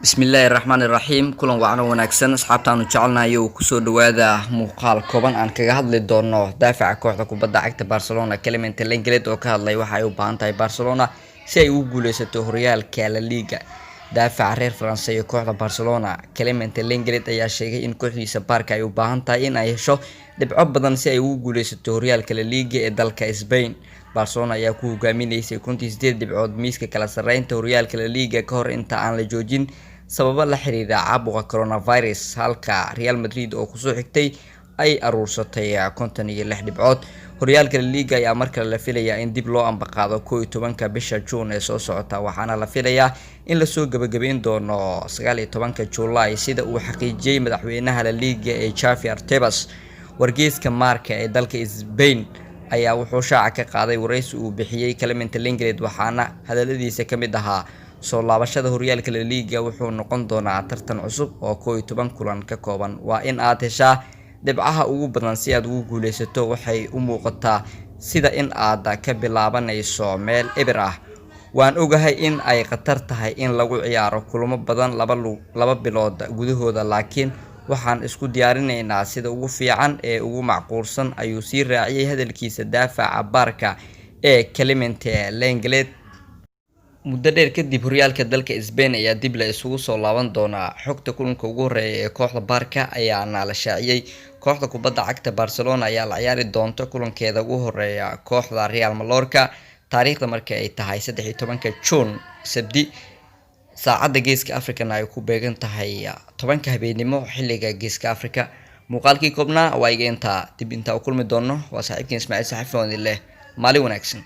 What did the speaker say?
Bismillaahi raxmaani raxiim. Kulan wacno wanaagsan, asxaabtaanu jecelnahay, uu kusoo dhawaada muuqaal kooban aan kaga hadli doono daafaca kooxda kubadda cagta Barcelona, Clement Lenglet, oo ka hadlay waxa ay u baahan tahay Barcelona si ay ugu guuleysato horyaalka La Liga. Daafaca reer France iyo kooxda Barcelona, Clement Lenglet, ayaa sheegay in kooxdiisa Barca ay u baahan tahay in ay hesho dhibco badan si ay ugu guuleysato horyaalka La Liga ee dalka Spain. Barcelona ayaa ku hogaamineysay 58 dhibcood miiska kala sarreynta horyaalka La Liga ka hor inta aan la joojin sababo la xiriira caabuqa coronavirus, halka Real Madrid oo kusoo xigtay ay aruursatay 56 dhibcood. Horyaalka La Liga ayaa mar kale la filayaa in dib loo ambaqaado 11-ka bisha Juun ee soo socota, waxaana la filayaa in lasoo gabagabeyn doono 19-ka July, sida uu xaqiijiyey madaxweynaha La Liga ee Javier Tebas. Wargeyska Marca ee dalka Spain ayaa wuxuu shaaca ka qaaday wareysi uu bixiyey Clement Lenglet, waxaana hadaladiisa ka mid ahaa: "Soo laabashada horyaalka La Liga wuxuu noqon doonaa tartan cusub oo 11 kulan ka kooban. Waa in aad heshaa dhibcaha ugu badan si aad ugu guuleysato. Waxay u muuqataa sida in aad ka bilaabanayso meel eber ah. Waan ogahay in ay khatar tahay in lagu ciyaaro kulamo badan 2 bilood gudahooda, laakiin waxaan isku diyaarinaynaa sida ugu fiican ee ugu macquulsan," ayuu sii raaciyay hadalkiisa daafaca Barca ee Clement Lenglet. Muddo dheer kadib, horyaalka dalka Spain ayaa dib la isugu soo laaban doonaa. Xogta kulanka ugu horeeya ee kooxda Barca ayaana la shaaciyey. Kooxda kubadda cagta Barcelona ayaa la ciyaari doonta kulankeeda ugu horeeya kooxda Real Mallorca, taariikhda marka ay tahay 13-ka Juun, Sabdi, saacadda Geeska Africana ay ku beegan tahay 10-ka habeenimo xilliga Geeska Africa. Muuqaalkii koobnaa waa iga intaa. Dib intaa u kulmi doono, waa saaxiibkiin Ismaaciil Saxafi oo idin leh maalin wanaagsan.